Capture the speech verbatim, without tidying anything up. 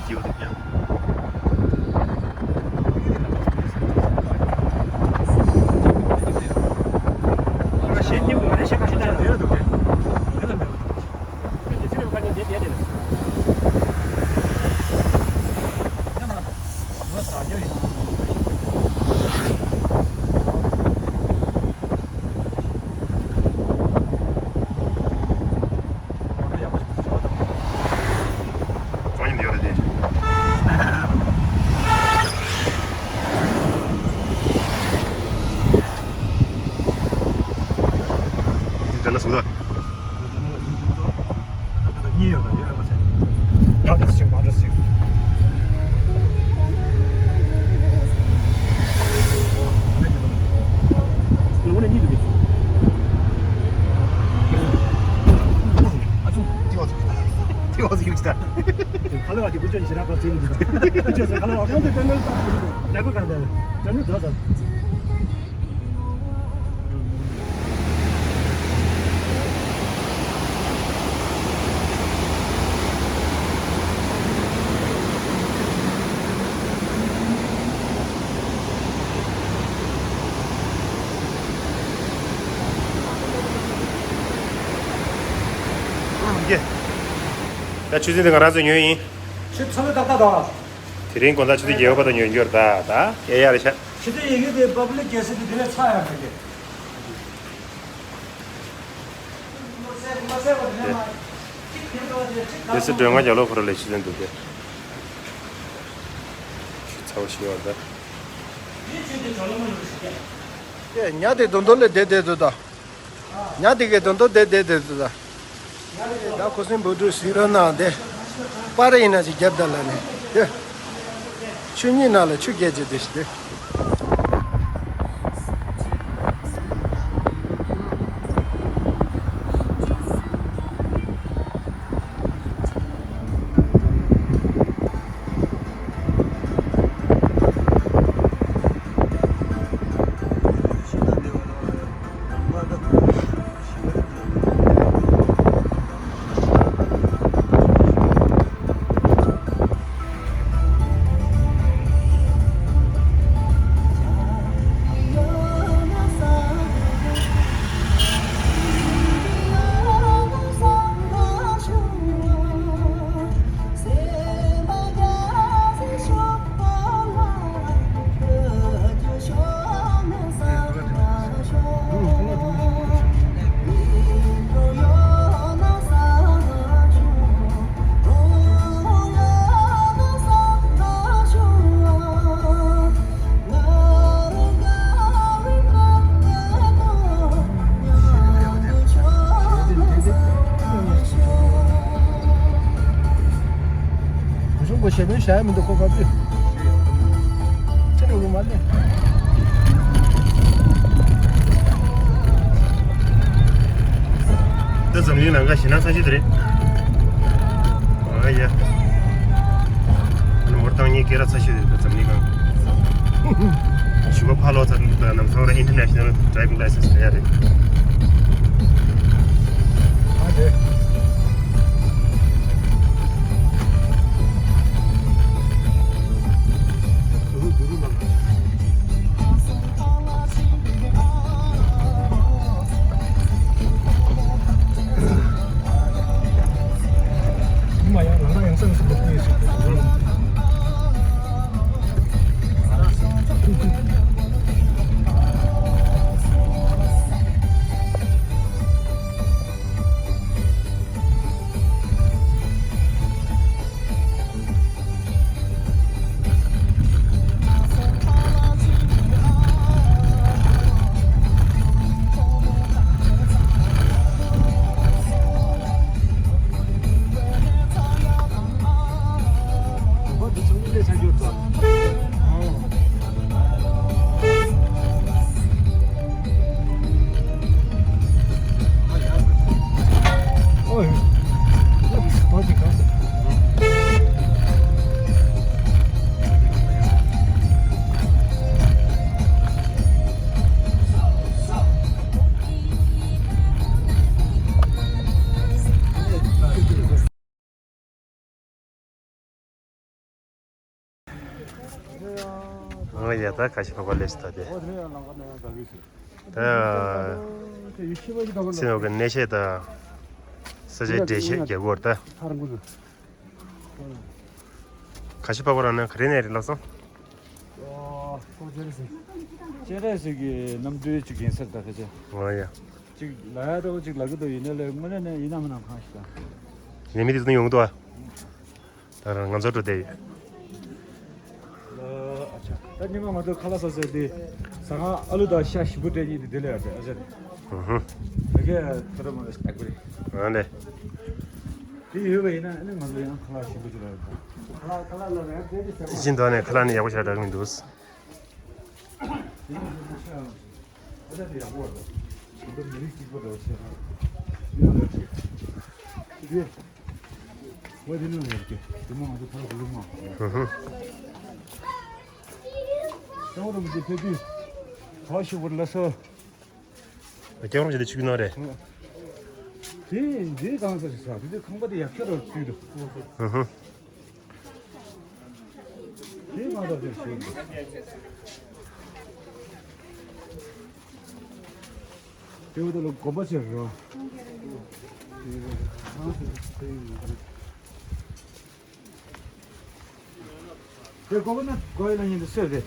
སྐྱིད་པོ་འདུག་ཡ། གང་ཡིན་ཡོད་རེད་དེ། འདི་འདྲ་ན་སུ་ད། གཉིས་ཡོད་ད་ཡོད་མ་ཚད། ད་འདྲ་ཞིག་མ་འདྲ་ཞིག་ངོ་ནས་གཉིས་འདུག་གི། ཨ་ཚུ། ཏི་བ་ཚུ། ཏི་བ་ཚུ་ཡོད་ཀྱི་ད། ཁ་ལོ་བ་དེ་ཀུ་ཅོ་ནི་ཞེ་དྲག་པ་ཚིག་ནི་འདུག་ཀུ་ཅོ་ཟེར་ཁ་ལོ་བ་གང་དུ་ཏན་ཏན་ཏག་ཏག་ཏག་ཏག་གང་དུ་ཏན་ཏན་ཏག་ཏག་ཡེ། ད་ཆུ་ཚོད་འདི་ང་རང་ཚོ་ཉོས་ཡིན། ཆུ་ཚོད་ཏག་ཏག་དང་། དེ་རིང་དགོང་དག་ཆུ་ཚོད་བརྒྱད་པ་བར་དུ་ཉོ་རྒྱུ་རེད་ད། ད་ཨེ་ཡ་རེད་ཤག་ཆུ་ཚོད་ཡི་གེ་དེ་པབ་ལིག་རྒྱལ་སྲིད་དེ་དེ་ལས་ཚ་ཡག་རེད་དེ། དེ་ཚོ་སྒྲོལ་མ་རྒྱབ་ལོགས་ཁོ་ར་ལས་ཆུ་ཚོད་འདུག་སྟེ། ཆུ་ཚ་བོ་ཞིག་ཡོད་རེད་ད། ཨེ་ཉ་དེ་དོན་དོན་ལས་བསྡད་བསྡད་འདུག་ད། ཉ་དེ་གའི་དོན་དོན་བསྡད་བསྡད་བསྡད་འདུག་ད། ད་ཁོ་སེམས་བུ་ཕྲུག་ཞིག་ར་ན་དེ། པར་ཡིན་ན་ཅིག་རྒྱབ་ད་ལ་ནི། དེ། ཆུ་གཉིས་ནང་ལ་ཆུ་རྒྱས་ཀྱི་དེ་ཞིག་དེ། གཞུང་གི་ཞེ་མོའི་བྱ་ཡ་མི་འདུག་ཁོ་ག་དུས། ཁྱེད་ནས་རུ་མ་ལེན། ད་འཛམ་གླིང་ནང་ག་ཞེ་ན་ས་ཆ་དེ་རེད། ཨ་ཡ། ཨ་ནི་མོར་བཏང་ཉེ་སྐད་ར་ཚ་ཤོས་རེད་ད་འཛམ་གླིང་ནང་། ཞུ་བ་ཕ་ལོ་ཚ་ནི་ད་ནམ་སང་ར་International Driving License་རེད་ཡ་རེད། ཨ་རེད། ཨོ་ཡ། ད་ཁ་ཤི་ཕག་པ་སླེབས་སོང་ད་དེ། ད་སེམས་འོག་གི་གནས་བཤད་དང་ས་ཆའི་འགྲེལ་བཤད་རྒྱག་གི་ཡོད་རེད་ད། ཁ་ཤི་ཕག་པ་རང་ནས་ག་རེ་ནས་རེད་ལབ་སོང་། ཨོ། ཁོང་སྤྱན་རས་གཟིགས། སྤྱན་རས་གཟིགས་ཀྱི་རྣམ་སྤྲུལ་ཅིག་ཡིན་ས་རེད་ད་ཕལ་ཆེར། ཨོ་ཡ། ཅིག་ལ་ཡ་འདྲ་བོ་ཅིག་ལབ་ཀྱི་འདུག་ཡིན་ནའི་ལས་དངོས་གནས་ནས་ཡིན་ནམ་མིན་ནམ་གང་ཞིག་དང་། ཉེ་མི་དེ་ཚོ་ནི་ཡོང་གི་འདུག་ཨ། ད་རང་ང་ཚོ་འགྲོ་བསྡད་ཡོད། ཨ་ཆ། ད་ཉི་མ་ང་ཚོ་ཁ་ལག་ཟ་ཟེར་དེ། ཟ་ཁང་ཨ་ལུ་དང་ཤ་ཞིམ་པོ་སྤྲད་ཉིན་དེ་དེ་ལས་ཡག་རེད་ཨ་ཅག་རེད། ཧུ་ཧུ། ད་གས་ད་ར་མ་ལ་ཞག་པོ་རེད། ཨ་ལེ། དེ་ཡོད་པ་ཡིན་ན་ཨ་ནི་ང་ཚོ་ཡང་ཁ་ལག་ཞིམ་པོ་ཅིག་ལ་རེད། ཁ་ལག་ཁ་ལག་ལ་རེད་དེ་དེ་ཟ་བ། ཤིན་ཏུ་ནས་ཁ་ལག་ནི་ཡག་པོ་ཞིག་རག་མི་འདུག་ཨ་ཅག་དེ་ཡག་པོ་རེད། ང་ཚོ་མི་རིགས་གཅིག་པ་འདྲ་བོ་བྱས་ན། ཡིན་ན་རེད་ཅེས། དེ། ཝེ་དེ་ནང་ཡོད་ཀྱི། དེ་མོ་ང་ཚོ་ཕར་འགྲོ་གི་མ། ཧུ་ཧུ། སྐྱབས་མགོན་རིན་པོ་ཆེ་ཕེབས་དུས། ག་ཞིག་བོར་ལ་སོ། སྐྱབས་མགོན་རིན་པོ་ཆེ་དེ་ཆུ་ནང་རེད། དེ་དེ་གང་ས་ཞིག་ས་དེ་དེ་ཁང་པ་དེ་ཡག་ཤོས་ར་བཙུགས་འདུག་ཧུ་ཧུ། དེ་མ་གཏོགས་དེ་ཞིག་འདུག་དེ་འོ་དེ་ལ་དགོན་པ་ཆེ་རུ། དེ་དགོན་པ་ན་དགོན་ཡོད་ན་ཉིན་དུ་སོས་རེད།